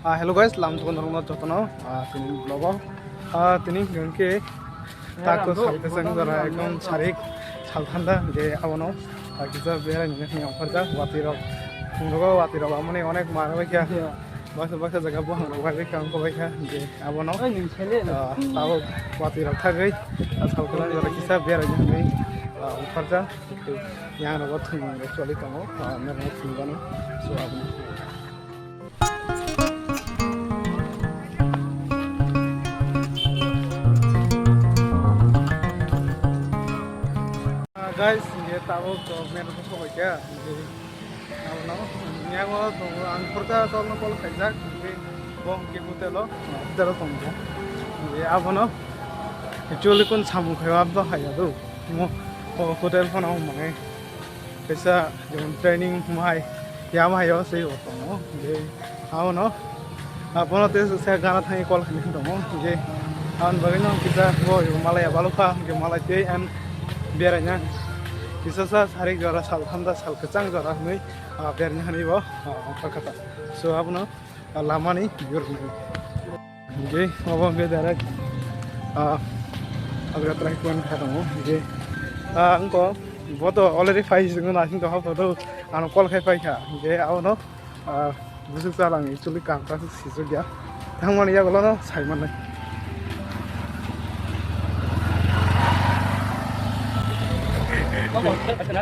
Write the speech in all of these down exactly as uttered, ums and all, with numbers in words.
Ah, hello guys, lam thok norok jotono, ah, tini vlog o, ah, tini hwnkhe tako sal kwchang jora ekdom sarik sal thanda je abono, ah, kisa berai nini hwnwi ongkharjak watwi rok, phungrogo watwi rok amoni onek mar bai kha, baksa baksa jaga buphang rok bai kha, wngkha bai kha je abono, ah, tabuk watwi rok thagwi, ah, sal kwchang jora kisa berai nini hwnwi, ah, ongkharjak, yang rogo thwng rok choli tongo, ah, norok thwng bano, so abono. Ah, guys, hingke tabuk to main road sobai kha, hingke abono, yango tongo ang khoroksa tolno call khaijak, hingke bo hingke hotel o, hotel o tongkha, hingke abono actually kun samung khaiba abdo haiya do, mo o hotel phano mangai. Kaisa jemon training mai yama hayo se o tongo je abono abono te se gana thangwi call khaini tongo je aboni bagwi no kisa bo malaya balukha je malai tei and beraina kisa sa sarik jora sal thamda sal kwchang jora hwnwi beraina hani bo ongkha kha so abono lamani view rwnai. Hingke obo hingke direct, ah, Agra traffic point kha tongo. Hingke, ah, wngkha, bo to already phai swngo, naising tongkha photo, ano call khai paikha. Hingke abono, ah, bwswk chalang actually kam kaisa swijak ya. Thangmani yagulono sai mannai.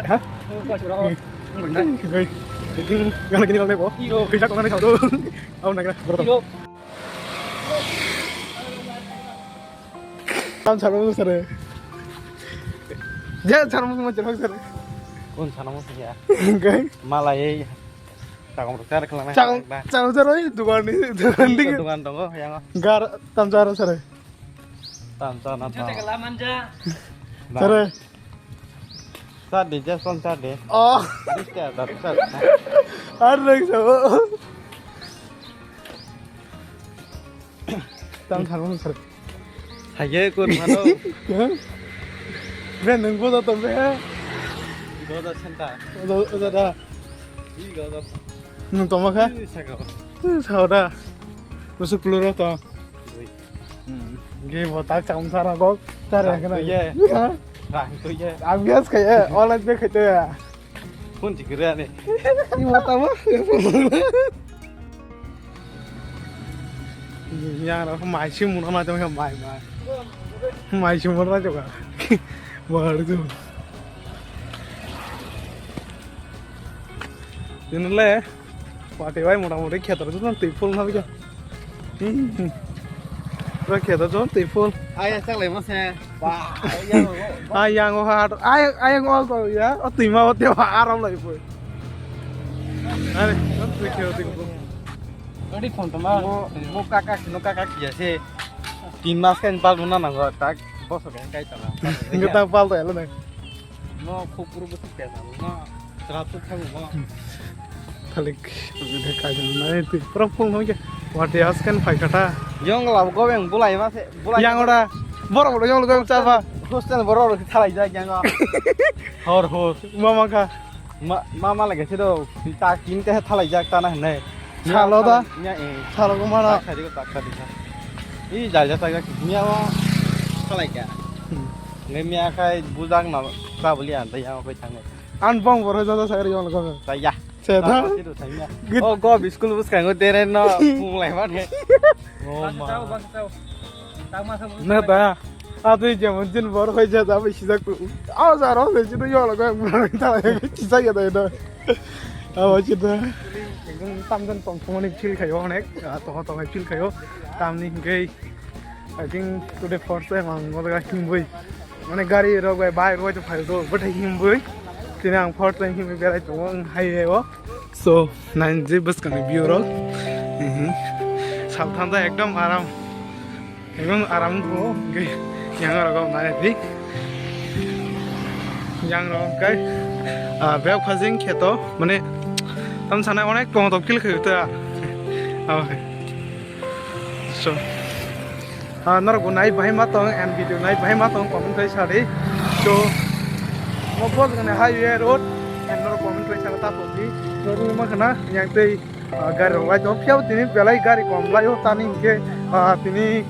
Ha? Hingke, hingke, gana gini kalnai bo. Kisa tongnani sao do. Abo nagra, borok. Tam sarmo sare. Je sarmo mo jerok sare. Kun sarmo sare. Gai. Malai. Takam rok char khalang. Chang chang sare dukan ni dukan ding. Dukan tongo yang. Gar tam sare sare. Tam sare na. Sare. Sadi, just one sadi. Oh. Just ya, that sadi. Ar rek so. Tang thang sar. Hage kur mano. Be nung boda to be. Boda senta. Boda da. Boda. Nung to ma kha? Saka. Sao da. Musu pluro to. Ge bo tak cham sara go. Sara kana. Ye. Rang to ye. Abiyas kaya, online pe khaito ya. Phone chikira ne. Ni mata ma. Ya ra mai si mun ma jong mai mai. Mai si mun ma jong. Ba ru. Dinle. Pati bai mota moti khetor jotto twi phul na bikhe. Pura khetor jotto twi phul. Aya chak lai mase. Ba, aya. Ayang o hat. Ay ayang o ko ya. O twi ma o te aram lai pui. Are, o twi khe o twi ko. Gari phone to ma. Mo mo kaka sino kaka kiya se. Tin mas kan pal na nango tak. Boso kan kai ta na. Ngi tak pal to elo nai. No khupuru bwswk pesa no. Srap suk thago mo. Thalik de kaisa nai twi pura phung hongke. Wati asken phai kata. Yong lab go beng bulai ma se bulai. Yang ora borok borok yong lab chaba. Hostel borok borok thalai jak yang. Hor hor. Mama kha. Ma ma ma lage se do. Ta kin te thalai jak ta na hne. Salo da. Nya e. Salo ko mana. Tak sadi ko tak sadi. I jal ja tak jak nya o. Thalai ka. Nge mia khai bujak na ka buli an ta yang khoi thang. An bong boro jada sagri yong ko. Ta ya. Se da. Oh go biskul bus kango tere no pung lai ma ne. Oh ma. Na da. Atwi jemon jin bor hoi ja ja bai sijak tu. Aw ja ro se jin yo lo ga mura ta ya sijak ya da da. Aw jin da. Ekdom tam jan tong tong ni feel khayo onek. Tong tong feel khayo. Tam ni hingke I think today first time ang ngodaga himbui. Mane gari rok bai bike rok bai phai do bwthai himbui. Tini ang first time himbui berai tongo ang highway o. So nine je bwskang ni view rok. Sal thanda ekdom aram. Ekdom aram ko ge yang rok nai di. Yang rok kai. Ah bek phajing kheto mane tam sanai onek tong tok kil khayu ta. Ah. So, ah, norok bo nai bahai ma tong and video nai bahai ma tong comment khai sa di. So, mo bo gane highway road and norok comment khai sa ta pok di. So, ru ma khana yang tei Ah, gari rok lai tongo, phiya bo tini belai gari kom lai o tani hinkhe, ah, tini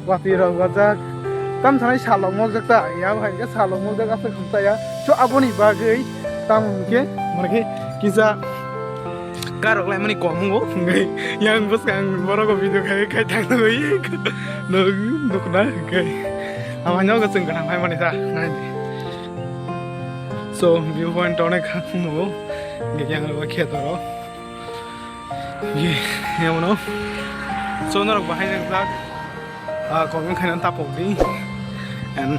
watwi rok bajak. Tam sanai salok mokjak ta, ya bo hai khe salok mokjak aswk khum ta ya. So aboni bagwi tamo hinkhe, mane khe kisa gari rok lai mani kom wngo, hwnkhe yang bwskang borok o video khai khai thang nugwi nuk nukna hinkhe. Ama nyogo chwng gana phai mani ta, nai di. So view point onek nugo, hinkhe yang rok khe toro. Ye, yamono. So, norok bahai nang jak. Ah, comment khaina tapok di. And